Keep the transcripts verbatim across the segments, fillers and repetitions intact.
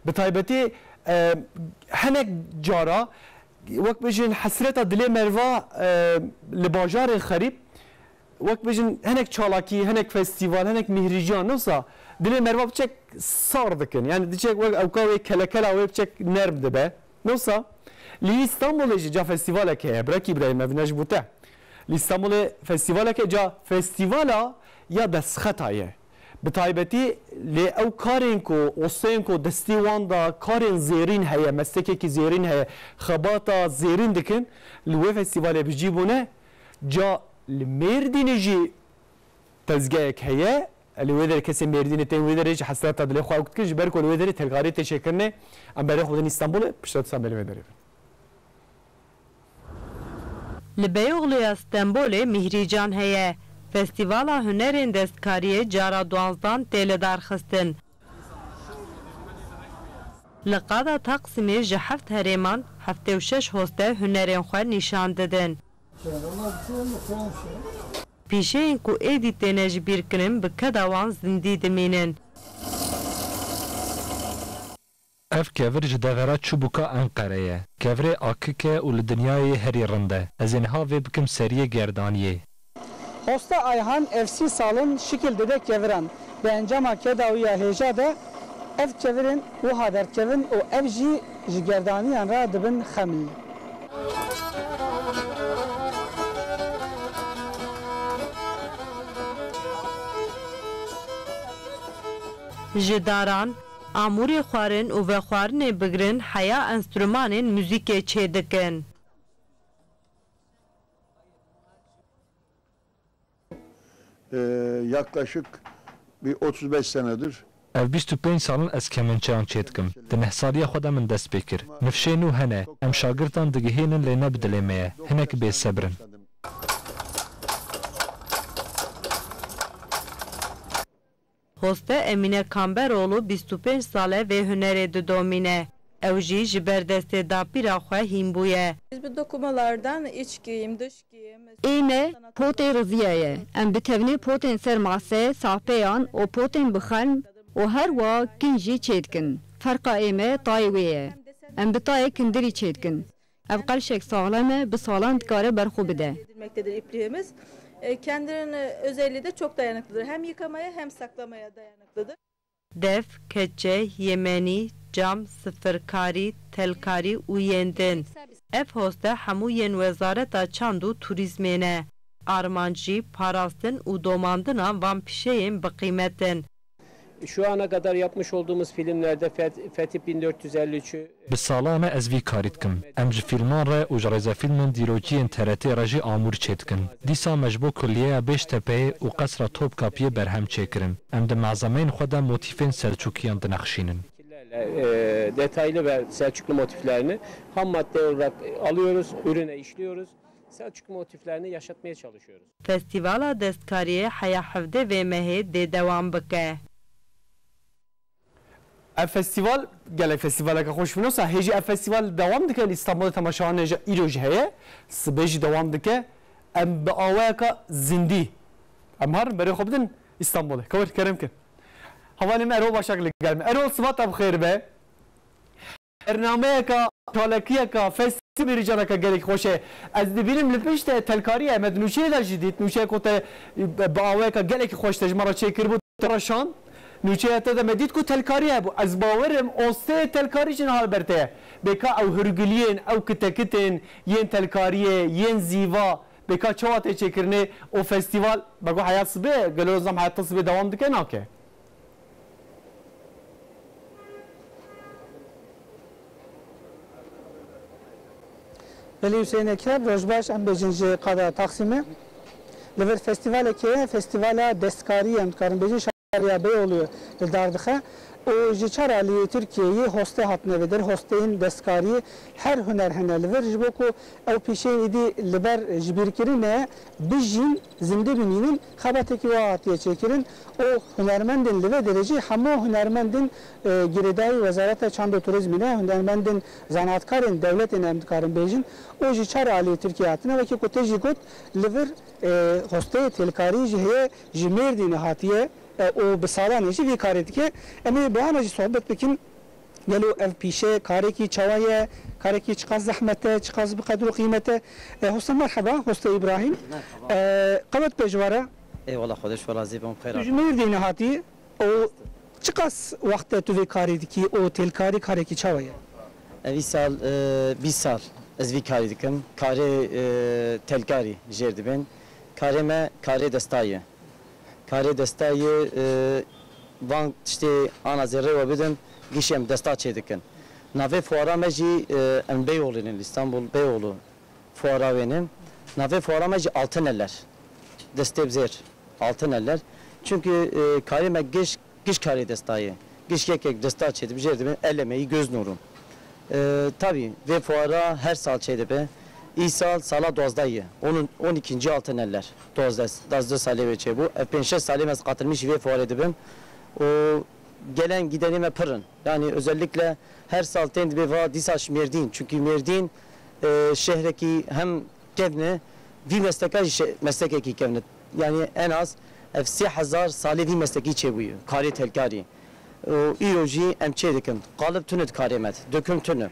Bi taybetî, e, hinek cara, wek bêjin, hesreta dilê merva, e, li bajarên xerîb, wek bêjin, hinek çalakî, hinek festîval, hinek mîhrîcan, ne wisa dilê merva biçek sar dikin. Yani diçek wek ewka wê kelekela wê biçek nerm dibe. Ne wisa li Îstanbulê jî ca festîvalek heye, Birek Îbrahîm, ev ne ji bo te. Li Îstanbulê festîvalek heye, ca festîvala ya destxeta ye. Bi taybetî lê ew karên ku, osteyên ku destê wan de karên zêrîn heye, meslekekî zêrîn heye, xebata zêrîn dikin, li wê festîvalê bi cî bûne. Ca li Mêrdînê jî tezgehek heye. Li wê derê kesên Mêrdînê tên wê derê jî hesreta dilê xwe ew dikin, ji ber ku li wê derê telkarî tê çêkirinê. Em berê xwe bidin Îstanbulê, piştre dîsa berê wê derê bin. Li Beyoğlu ya Stenbolê Mîhrîcan heye. Festîvala hunerên destkariyê cara duwanzdan tê lidarxistin. Li qada Taksimê ji heft herêman heftê û şeş hoste hunerên xwe nîşan didin. Pîşeyên ku êdî têne ji bîr kirin, bi keda wan zindî dimînin. Ev kevir ji devera çûbûka Enqere ye. Kevirê akik e û li dinyayê herî rind e. Ez ê niha vê bikim seriyê gerdaniyê. Hosta Ayhan ev sî sal in şikil dide keviran. Di encama keda wî ya hêja de ev kevirên wiha derdikevin û ev jî ji gerdaniyan re dibin xemil. Ji daran, amûrê xwarin û vexwarinê bigirin heya enstrûmanên muzîkê çêdikin. Ee, yaklaşık bir otuz beş senedir. Ev bîst û pênc sal in ez kemençeyan çêdikim. Di neh saliya xwe de min dest pê kir. Nifşê nû hene, em şagirtan digihînin lê ne bi dilê me ye. Hinek bêsebr in. Hoste Emîne Kamberoğlu bîst û pênc sal e vê hunerê didomîne. Ew jî ji ber destê dapîra xwe hîn bûye. Biz bu dokumalardan iç giyim, dış giyim, Ê me potê riziyê ye. Em bi tevnê potên ser mase, sahpeyan û potên bi xelm û her wa kin jî çêdikin. Ferqa ê me tayê wê ye. Em bi tayê kindirî çêdikin. Ev qelşek saxlem e, bi salan dikare ber xwe bide. Edilmektedir ipliğimiz. E, kendinin özelliği de çok dayanıklıdır. Hem yıkamaya hem saklamaya dayanıklıdır. Def, keçe, yemenî, cam, sifirkarî, telkarî û yên din. Ev hoste hemû yên Wezareta Çand û Turîzmê ne. Armanc jî parastin û domandina van pîşeyên bi qîmet in. Şu ana kadar yapmış olduğumuz filmlerde Feth-, Fetih bin dört yüz elli üçü Bi salan e ez vî karî dikim. Em ji fîlman re û ji rêzefîlmên dîrokî yên T R T re jî amûr çêdikin. Dîsa me ji bo Kulliyeya Bêştepeyê û Qesra Topkapiyê berhem çêkirin. Em di malzemeyên xwe de motîfên Selçûkiyan dinexşînin. Şekillerle, e, detaylı ve Selçuklu motiflerini ham madde olarak alıyoruz, ürüne işliyoruz. Selçuklu motiflerini yaşatmaya çalışıyoruz. Festîvala destkariyê heya hevdê vê mehê dê dewam bike. Ev festîval gelek festîvaleke xweş bû. Wisa hê jî ev festîval dewam dike, li Îstanbulê temaşevanê jî îro jî heye. Sibê jî dewam dike. Em bi awayeka zindî, em herin berê xwe bidin Îstanbulê. Kewir kerem ke. Hevalê me Erol Başak li gel me. Erol, siba te bi xêr be. Bernameyeka, çalakiyeka, festî Mîhrîcaneke gelek xweş e. Ez dibînim li pişt te telkarî ye. Me di nûçeyê de jî dît. Nûçeyek ku te bi awayeka gelekî xweş te ji me re çêkiribû, te re şand. Nûçeya te de me dît ku telkarî hebû. Ez bawer im osteyê telkarî jî niha li ber te ye. Bêka ew hurgiliyên, ew kitekitên yên telkariyê, yên zîva, bêka çawa tê çêkirinê û festîval, me got heya sibê, gelo nizam heya ta sibê dewam dike, nake? Belê Hüseyin Ekrem, roj baş, em bêjin ji qada Taksimê. Li vir festîvalekê, festîvala destkarî em dikarin bêjin, şariya Beyoğlu li dar dixe. Û ji çar aliyê Tirkiyeyê hoste hatine vê der, hosteyên destkarî her huner hene li vir, ji bo ku ew pîşeyên êdî li ber ji bîr kirine, bijîn, zindî bimînin, xebatekî wiha hatiye çêkirin û hunermendên li vê derê jî hemû hunermendên, e, girêdayî Wezareta Çand û Turîzmê ne, hunermendên, zanaatkarên dewletê ne, em dikarin bêjin, û ji çar aliyê Tirkiyê hatine, wekî ku te jî got, li vir, e, hosteyê têlkarî jî heye, ji Mêrdînê hatiye, e, û bi salan e jî vî karê dike. Em ê bi wan re jî sohbet bikin. Gelo ev pîşe karekî çawa ye? Karekî çiqas zehmet e, çiqas bi qedr û qîmet e? E, hosta merheba, hosta Îbrahîm. Merhaba. E, qewet pêşwara. Eyvallah, Xwedê ji we razî be, bixêr Tu ji hatî. Mêrdînê hatî û çiqas wext e tu vê karê dikî û têlkarî karekî çawa ye? Ev îsal, e, bîst sal ez vî karî dikim. Karê, e, têlkarî jêr dibên. Karê me karê desta ye. Karê desta ye, e, van tiştê ana zêrê we bidim, gişî em desta çêdikin. Navê fuara me jî, e, em Beyoğlu'nun, İstanbul Beyoğlu fuara wêne. Navê fuara me jî Altın Eller. Destê bi zêr, Altın Eller. Çünkü, e, karê me giş, giş karê desta ye. Giş yek yek desta çêdibin, jêr dibin, el emeği, göz nuru. E, tabii, vê fuara her sal çêdibe. Îsal sala duwazdeh ye. Onun, on ikinci Altın Eller. Duwazdeh, duwazdeh salê wê çêbû. Ev pênc şeş salê me ez katılmış vê fuarê dibim. O gelen gideni me pir in. Yani özellikle her sal tên dibe va dîsa ji Mêrdîn. Çünkü Mêrdîn, e, şehrekî hem kevne, vî mesleka jî şe-, meslekekî kevne. Yani en az ev sê hezar salê vî meslekî çêbûye. Karê têlkarî. Û îro jî em çê dikin. Qalib tune di karê me de, döküm tune.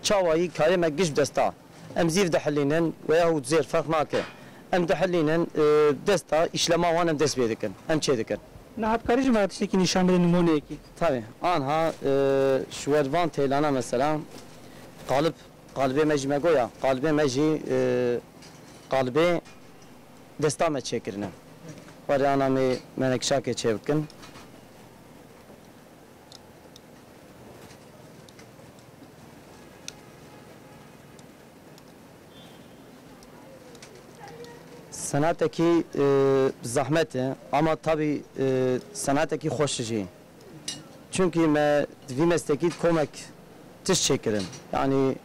Çawayî karê me giş bi desta. Em zîv dihilînin, weyahût zêr ferq nake. Em dihilînin, e, desta, îşlema wan em dest pê dikin. Em çê dikin. Niha dikarî ji me re tiştekî nîşan bidî, nimûneyekî? Tabii. Anha, e, ji wer van teylana mesela, qalib, qalibê me jî me goya, qalibê me jî, e, qalibê desta me çêkirine. Warê ana me menekşakê çê bikin. Senatekî, e, zehmet e, ama tabii, e, senatekî xweş jî. Çünkü me di vî meslekî komek tişt çêkirin. Yani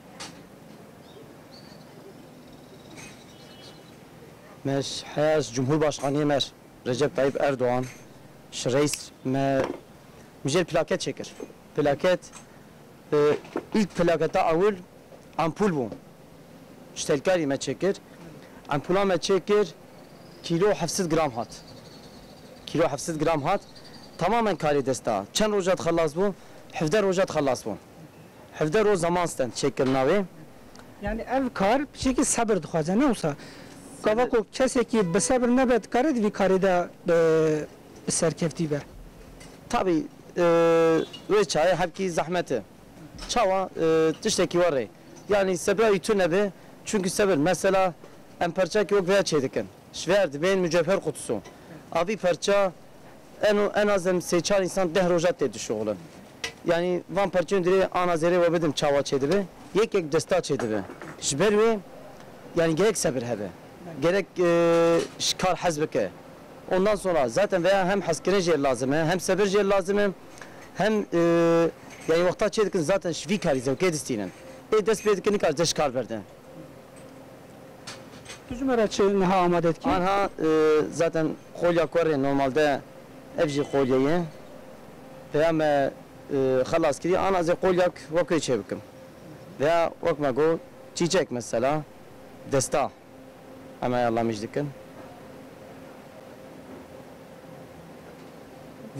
me ji heya ji Cumhurbaşkaniyê me Recep Tayyip Erdoğan, ji reis me, mijêr plaket çêkir. Plaket, e, ilk plaketa ewil ampul bû. Ji têlkarî me çêkir. Ampula me çêkir, kîlo heft sed gram hat. Kîlo heft sed gram hat. Tamamen karê desta. Çend roja dixelas bû? Hevdeh roja dixelas bû. Hevdeh roj zaman stend çêkirina wê. Yani ev kar piçekî sebir dixwaze, ne wisa? Gava ku kesekî bi sebir nebe, dikare di vî karê de bi, bi serkeftî be? Tabii, e, wê çayê hevkî zehmet e. Çawa, e, tiştekî were. Yani sebra wî tune be, çünkü sebir, mesela em perçekî wek veya çêdikin. Ji vê erdibên mücevher kutusu. Avî perça en, en az em sê çar insan deh roja tê dişuxulin. Yani van perçên dirê ana zêrê we bidim çawa çêdibe. Yek yek desta çêdibe. Ji ber wê yani gerek sebir hebe. Gerek, e, ji kar hez bike. Ondan sonra zaten veya hem hezkirin jê lazim e, hem sebir jê lazim e, hem, e, yani wexta çêdikin zaten ji vî karî zewkê distînin. Ê dest pê dikin nikar dest ji kar berdin. Tu ji me re çi niha amade dikî? Anha, e, zaten qolya ku re normalde ev jî qolye ye. Peya me, e, xelas kirî, ana ez ê qolyak wek wê çê bikim. Veya wek me got, çîçek mesela, desta. Em ê elamîş dikin.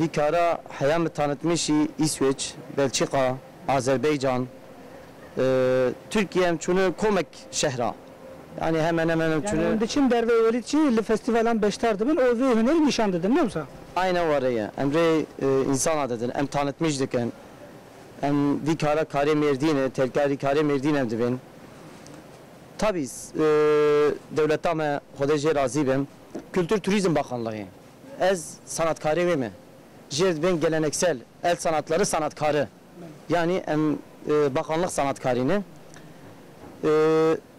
Vî kara heya min tanitmişî Îsveç, Belçîka, Azerbaycan, e, Tirkiye em çûne komek şehra. Yani hemen hemen em Yani çûne. Hûn diçin derveyî welî çi li festîvalan beşdar dibin û vê hunerî nîşan didin, ne wisa? Aynen were ye. Em rê, e, însana didin, em tanitmiş dikin. Em vî kara karê Mêrdîn e, têlkarî karê Mêrdîn em dibên. Tabii, e, dewleta me, Xwedê jê razî bim, Kültür Turizm Bakanlığı. Ez sanatkarê wê me. Jê dibên geleneksel, el sanatları sanatkarı. Yani em, e, bakanlık sanatkarî ne. E,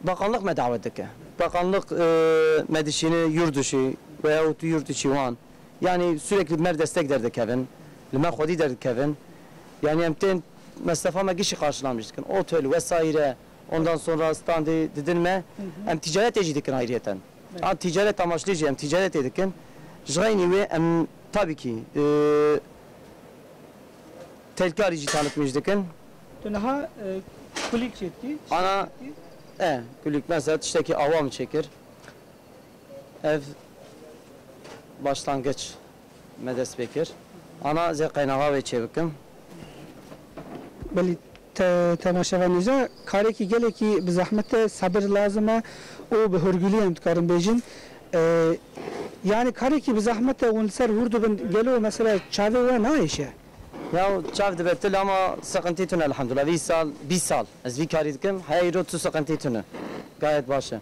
bakanlık me davet dike. Bakanlık, e, me dişîne yurt dışı veyahut yurt içi wan. Yani sürekli me destek derdikevin. Li me xwedî derdikevin. Yani em tên meslefa me gişî karşılamış dikin. Otel vesaire, ondan sonra standê didin me. Hı hı. Em ticaretê jî dikin ayrıyeten. Evet. Ha, ticaret amaçlı jî em ticaretê dikin. Ji xeynî wê em tabii ki, e, têlkarî jî tanitmiş dikin. Tu niha, e, kulîk çêdikî? Ana, e, kulîk mesela tiştekî awa min çêkir. Ev başlangıç me dest pê kir. Ana ez ê qeynaxa wê çê bikim. Belê, te-, temaşevanê, carekî gelekî bi zehmet e, sebir lazim e û bi hûrgulî em dikarin bêjin. E, yanî karekî bi zehmet e, hûn li ser hûr dibin, gelo mesela çavê we nayêşe? Ya çav dibe til ama sıkıntı tune elhamdülillah. Vî sal, bîst sal ez vî karî dikim. Heya îro tu sıkıntı tune. Gayet baş e.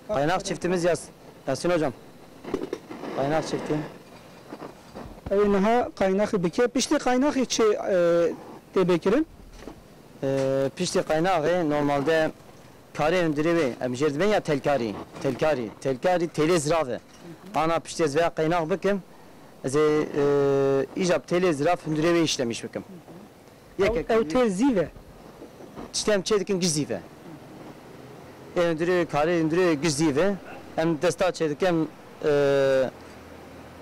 Kaynak çiftimiz Yas-, Yasin hocam. Kaynak çifti. Ew ê niha qaynaxê bike. Piştî qaynaxê çi, e, tê bêkirin? E, piştî qaynaxê normalde karê hundirê wê, em jê dibên ya telkarî, telkarî, telkarî têlê zirav e. Ana piştî ez vêya qaynax bikim, ez ê, e, îja bi têlê zirav hundirê wê îşlemîş bikim. Ew, Yekek ew têl zîv e. Tiştê em çê dikin giş zîv e. Ê hundirê, karê hundirê giş zîv e. Em desta çê dikin, e,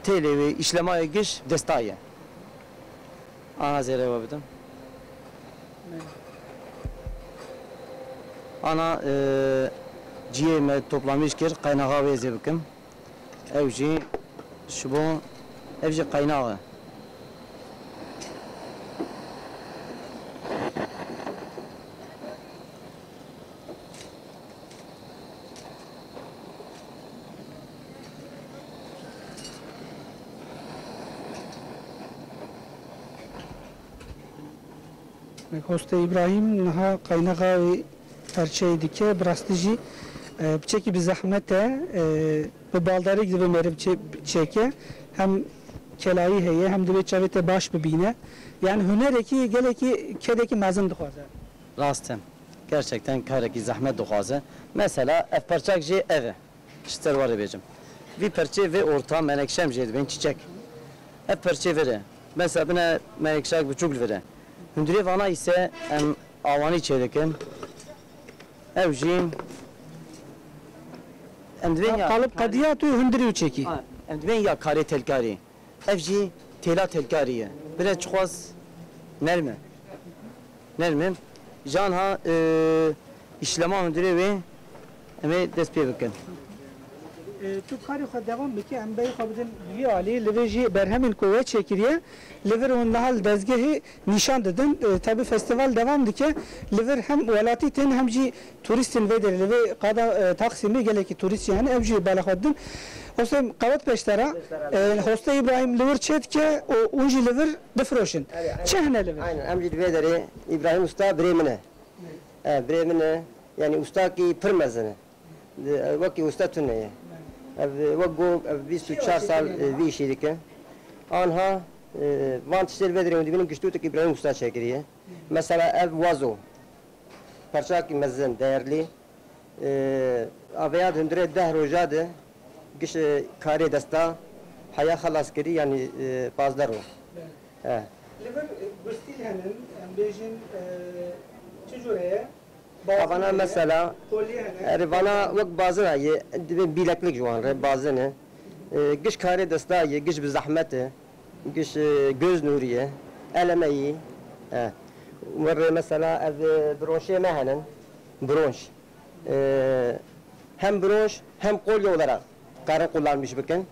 têlê wê, îşlemayê giş desta ye. Ana zêrê we bidim. Ana, e, ciyê me toplamîş kir, qaynaxa wê zê bikim. Ew jî ji bo, ev jî qaynax e. Hoste Îbrahîm niha qaynaxa wê perçeyê dike, bi rastî jî, e, piçekî bi zehmet e, e, bi baldarek dibe meriv çê-, çêke, hem kelayî heye, hem divê çavê te baş bibîne. Yani hunerekî gelekî kedekî mezin dixwaze. Rast e. Gerçekten karekî zehmet dixwaze. Mesela ev perçak jî ev e. Ji te re bêjim. Vî perçê vê orta menekşe em jê dibên çiçek. Ev perçê vir e. Mesela bine menekşak biçûk li vir e. Hundirê vana îse em awanî çêdikin. Ev jî em dibên ya Qalib qediya tu hundirî û çekî. Ha, em dibên ya karê telkarî. Ev jî têla telkarî ye. Bire çixwaz nerm e. Nerm e. Jan ha, e, îşlema hundirê wê em ê dest pê bikin. E, tu karê xwe devam bike, em berê xwe bidin vî alî, li vê jî berhemên ku we çêkiriye, li vir hûn niha li dezgehê nîşan didin. E, tabi festival devam dike, li vir hem welatî tên hem jî turîstên vê derê li vê qada, e, Taksimê gelekî turîst jî hene, ev jî bala xwe didin. Hosê qewet peştera, e, Hostê Îbrahîm li wir çê dike û hûn jî li vir difiroşin. Çi hene li vir? Aynen, em jî li vê derê Îbrahîm Usta birê min e. E, birê min e, yanî ustakî pir mezin e. Di, e, wekî usta tune ye. Ev, e, wek got, ev bîst û çar sal, e, vî işî dike. Anha, e, van tiştê li vê derê hûn dibînin giştûtek Îbrahîm Usta çêkiriye. Mesela ev wazo. Perçakî mezin, değerli. E, aveya di hundirê deh roja de giş, e, karê desta heya xelas kirî, yanî, e, pazdeh roj. E. Li vir, e, gurstîl henin, em bêjin, e, çi cure ye? Avana mesela, erê vana wek bazina ye, dibê bîleklik ji wan re, bazin e. E, giş karê desta ye, giş bi zehmet e, giş, e, göz nûrî ye, elemeyî. E. Werê mesela ev, e, bronşê me henin, bronş. E, hem bronş hem kolye olarak karin kullanmış bikin.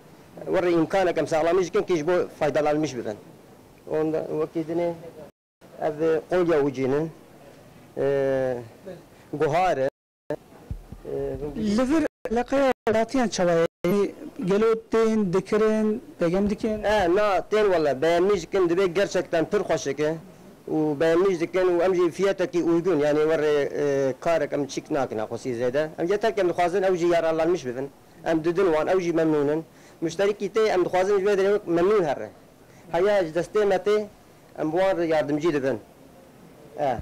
Werê imkanek em sağlamış bikin ki ji bo faydalanmış bibin. Onda wekî dinê. Ev, e, qolya û cînin, e, guhar e. E, Li vir eleqeya welatiyan çawa ye? Yanî gelo tên dikirin, begem dikin? E, na, tên wele, beğenmiş dikin, dibê gerçekten pir xweşik e. Û beğenmiş dikin û em jî fiyetekî uygun, yanî werê, e, karek em çîk nakin xwesî zêde. Em yeter ki em dixwazin ew jî yararlanmiş bibin. Em didin wan, ew jî memnûn in. Muşterîkî tê, em dixwazin ji vê derê wek memnûn here. Heya ji destê me tê, em bi wan re yardimcî dibin. E.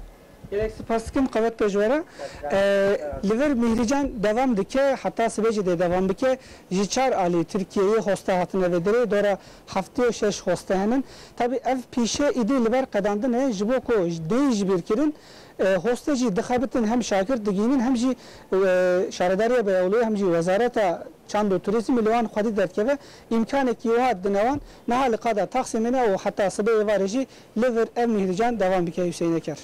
Gelek spas dikim, qewet be ji we re. E, li vir Mîhrîcan devam dike, heta sibê jî dê devam bike. Ji çar alî Tirkiyeyê hoste hatine vê derê, dora heftê û şeş hoste henin. Tabî ev pîşe îdî li ber qedandin e, ji bo ku ji, neyê ji bîr kirin, e, hoste jî dixebitin, hem şagirt digihînin, hem jî, e, Şaredariya Beyoğlu'yê, hem jî Wezareta Çand û Turizmê li wan xwedî derdikeve, îmkanekî wiha didine wan, niha li qada Taksimê ne û heta sibê êvarê jî li vir ev Mîhrîcan devam bike. Hüseyin Eker.